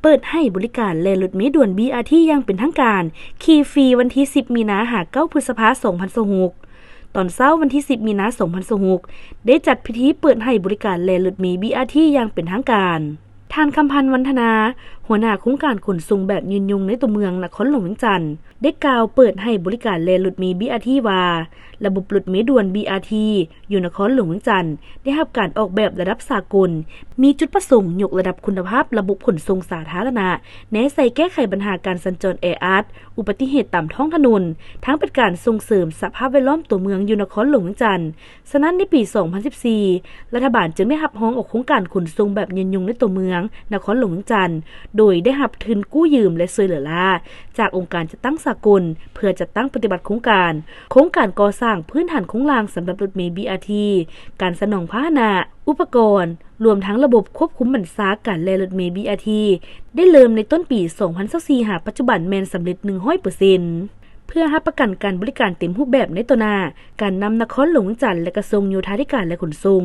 ເປີດໃຫ້ບໍລິການແລ່ນລົດເມດ່ວນ ບີອາທີ ຢ່າງເປັນທາງການ, ຂີ່ຟຣີວັນທີສິບ ມີນາ ຫາ ເກົ້າ ພຶດສະພາ ສອງພັນຊາວຫົກ. ຕອນເຊົ້າວັນທີສິບ ມີນາ ສອງພັນຊາວຫົກ ໄດ້ຈັດພິທີເປີດໃຫ້ບໍລິການແລ່ນລົດເມ ບີອາທີ ຢ່າງເປັນທາງການ. ທ່ານ ຄຳພັນ ວັນທະນາ, ຫົວໜ້າໂຄງການຂົນສົ່ງແບບຍືນຍົງໃນຕົວເມືອງນະຄອນຫຼວງວຽງຈັນ ໄດ້ກ່າວເປີດໃຫ້ບໍລິການແລ່ນລົດເມ ບີອາທີ ວ່າ ລະບົບລົດເມດ່ວນ ບີອາທີ ຢູ່ນະຄອນຫຼວງວຽງຈັນ ໄດ້ຮັບການອອກແບບລະດັບສາກົນ, ມີຈຸດປະສົງຍົກລະດັບຄຸນນະພາບລະບົບຂົນສົ່ງສາທາລະນະ, ແນໃສ່ແກ້ໄຂບັນຫາການສັນຈອນແອອັດ, ອຸບັດຕິເຫດຕາມທ້ອງຖະໜົນ, ທັງເປັນການສົ່ງເສີມສະພາບແວດລ້ອມຕົວເມືອງຢູ່ນະຄອນຫຼວງວຽງຈັນ. ສະນັ້ນ, ໃນປີສອງພັນສິບສີ່ ລັດຖະບານຈຶ່ງໄດ້ຮັບຮອງເອົາໂຄງການຂົນສົ່ງແບບຍືນຍົງໃນຕົວເມືອງນະຄອນຫຼວງວຽງຈັນ ໂດຍໄດ້ຮັບທຶນກູ້ຢືມ ແລະ ຊ່ວຍເຫຼືອລ້າຈາກອົງການຈັດຕັ້ງສາກົນ ເພື່ອຈັດຕັ້ງປະຕິບັດໂຄງການ, ໂຄງການກໍ່ສ້າງພື້ນຖານໂຄງລ່າງສຳລັບລົດເມ ບີອາທີ, ການສະໜອງພາຫະນະ, ອຸປະກອນ, ລວມທັງລະບົບຄວບຄຸມບັນຊາການແລ່ນລົດເມ ບີອາທີ ໄດ້ເລີ່ມໃນຕົ້ນປີສອງພັນຊາວສີ່ ຫາປັດຈຸບັນແມ່ນສຳເລັດໜຶ່ງຮ້ອຍເປີເຊັນ. ເພື່ອຮັບປະກັນການບໍລິການເຕັມຮູບແບບໃນຕໍ່ໜ້າ, ການນຳນະຄອນຫຼວງວຽງຈັນ ແລະ ກະຊວງໂຍທາທິການ ແລະ ຂົນສົ່ງ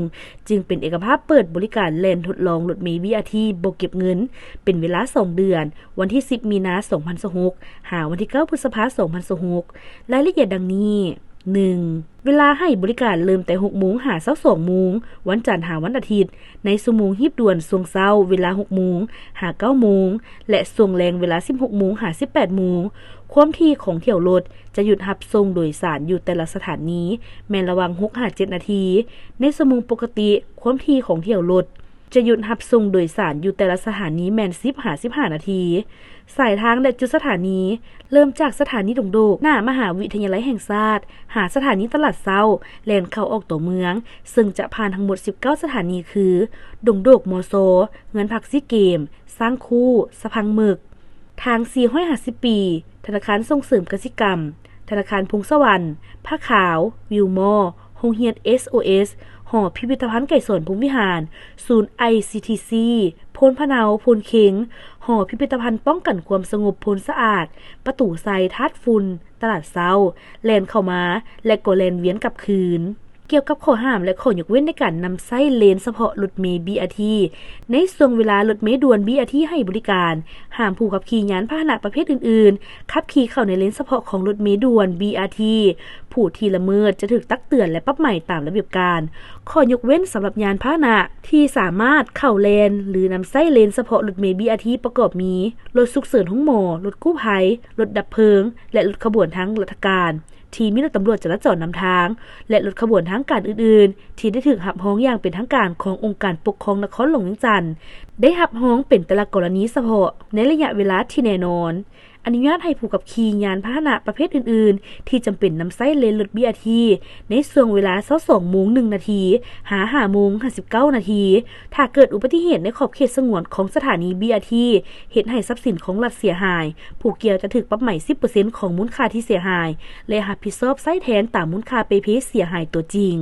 ຈຶ່ງເປັນເອກະພາບເປີດບໍລິການແລ່ນທົດລອງລົດເມ ບີອາທີ ບໍ່ເກັບເງິນ ເປັນເວລາສອງເດືອນ, ວັນທີສິບ ມີນາ ສອງພັນຊາວຫົກ ຫາວັນທີເກົ້າ ພຶດສະພາ ສອງພັນຊາວຫົກ. ລາຍລະອຽດດັ່ງນີ້: ໜຶ່ງ ເວລາໃຫ້ບໍລິການເລີ່ມແຕ່ຫົກໂມງ ຫາຊາວສອງໂມງ, ວັນຈັນ ຫາວັນອາທິດ, ໃນຊົ່ວໂມງຮີບດ່ວນຊ່ວງເຊົ້າ ເວລາຫົກໂມງ ຫາເກົ້າໂມງ ແລະ ຊ່ວງແລງ ເວລາສິບຫົກໂມງ ຫາສິບແປດໂມງ. ຄວາມຖີ່ຂອງຖ້ຽວລົດຈະຢຸດຮັບສົ່ງໂດຍສານຢູ່ແຕ່ລະສະຖານີແມ່ນລະຫວ່າງຫົກຫາເຈັດນາທີ. ໃນຊົ່ວໂມງປົກກະຕິ, ຄວາມຖີ່ຂອງຖ້ຽວລົດຈະຢຸດຮັບສົ່ງໂດຍສານຢູ່ແຕ່ລະສະຖານີແມ່ນສິບຫາສິບຫ້ານາທີ. ສາຍທາງ ແລະ ຈຸດສະຖານີ ເລີ່ມຈາກສະຖານີດົງໂດກ ໜ້າມະຫາວິທະຍາໄລແຫ່ງຊາດ ຫາສະຖານີຕະຫຼາດເຊົ້າ ແລ່ນເຂົ້າອອກຕົວເມືອງ, ເຊິ່ງຈະຜ່ານທັງໝົດສິບເກົ້າສະຖານີ ຄື ດົງໂດກ ມຊ, ເຮືອນພັກຊີເກມ, ຊ້າງຄູ້, ສະພັງເໝິກ, ທາງສີ່ຮ້ອຍຫ້າສິບປີ, ທະນາຄານສົ່ງເສີມກະສິກຳ, ທະນາຄານພົງສະຫວັນ, ຜ້າຂາວ, ວິວມໍ, ໂຮງຮຽນ ເອສໂອເອສ, ຫໍພິພິທະພັນໄກສອນພົມວິຫານ, ສູນ ໄອຊີທີຊີ, ໂພນພະເນົາ, ໂພນເຄັງ, ຫໍພິພິທະພັນປ້ອງກັນຄວາມສະຫງົບໂພນສະອາດ, ປະຕູໄຊ, ທາດຝຸ່ນ, ຕະຫຼາດເຊົ້າ, ແລ່ນເຂົ້າມາ ແລະ ກໍແລ່ນວຽນກັບຄືນ. ກ່ຽວກັບຂໍ້ຫ້າມ ແລະ ຂໍ້ຍົກເວັ້ນໃນການນຳໃຊ້ເລນສະເພາະລົດເມ ບີອາທີ ໃນຊ່ວງເວລາລົດເມດ່ວນ ບີອາທີ ໃຫ້ບໍລິການ, ຫ້າມຜູ້ຂັບຂີ່ຍານພາຫະນະປະເພດອື່ນໆ ຂັບຂີ່ເຂົ້າໃນເລນສະເພາະຂອງລົດເມດ່ວນ ບີອາທີ. ຜູ້ທີ່ລະເມີດຈະຖືກຕັກເຕືອນ ແລະ ປັບໃໝຕາມລະບຽບການ. ຂໍ້ຍົກເວັ້ນສຳລັບຍານພາຫະນະທີ່ສາມາດເຂົ້າແລ່ນ ຫຼື ນຳໃຊ້ເລນສະເພາະລົດເມ ບີອາທີ ປະກອບມີ ລົດສຸກເສີນໂຮງໝໍ, ລົດກູ້ໄພ, ລົດດັບເພີງ ແລະ ລົດຂະບວນທາງລັດຖະການ ທີ່ມີລົດຕຳຫຼວດຈະລາຈອນນຳທາງ ແລະ ລົດຂະບວນທາງການອື່ນໆ ທີ່ໄດ້ຖືກຮັບຮອງຢ່າງເປັນທາງການຂອງອົງການປົກຄອງນະຄອນຫຼວງວຽງຈັນ ໄດ້ຮັບຮອງເປັນແຕ່ລະກໍລະນີສະເພາະ ໃນໄລຍະເວລາທີ່ແນ່ນອນ. ອະນຸຍາດໃຫ້ຜູ້ຂັບຂີ່ຍານພາຫະນະປະເພດອື່ນໆ ທີ່ຈຳເປັນນຳໃຊ້ເລນລົດ ບີອາທີ ໃນຊ່ວງເວລາຊາວສອງໂມງໜຶ່ງນາທີ ຫາຫ້າໂມງຫ້າສິບເກົ້ານາທີ. ຖ້າເກີດອຸບັດຕິເຫດໃນຂອບເຂດສະຫງວນຂອງສະຖານີ ບີອາທີ ເຮັດໃຫ້ຊັບສິນຂອງລັດເສຍຫາຍ, ຜູ້ກ່ຽວຈະຖືກປັບໃໝສິບເປີເຊັນຂອງມູນຄ່າທີ່ເສຍຫາຍ ແລະ ຮັບຜິດຊອບໃຊ້ແທນຕາມມູນຄ່າເປ່ເພເສຍຫາຍຕົວຈິງ.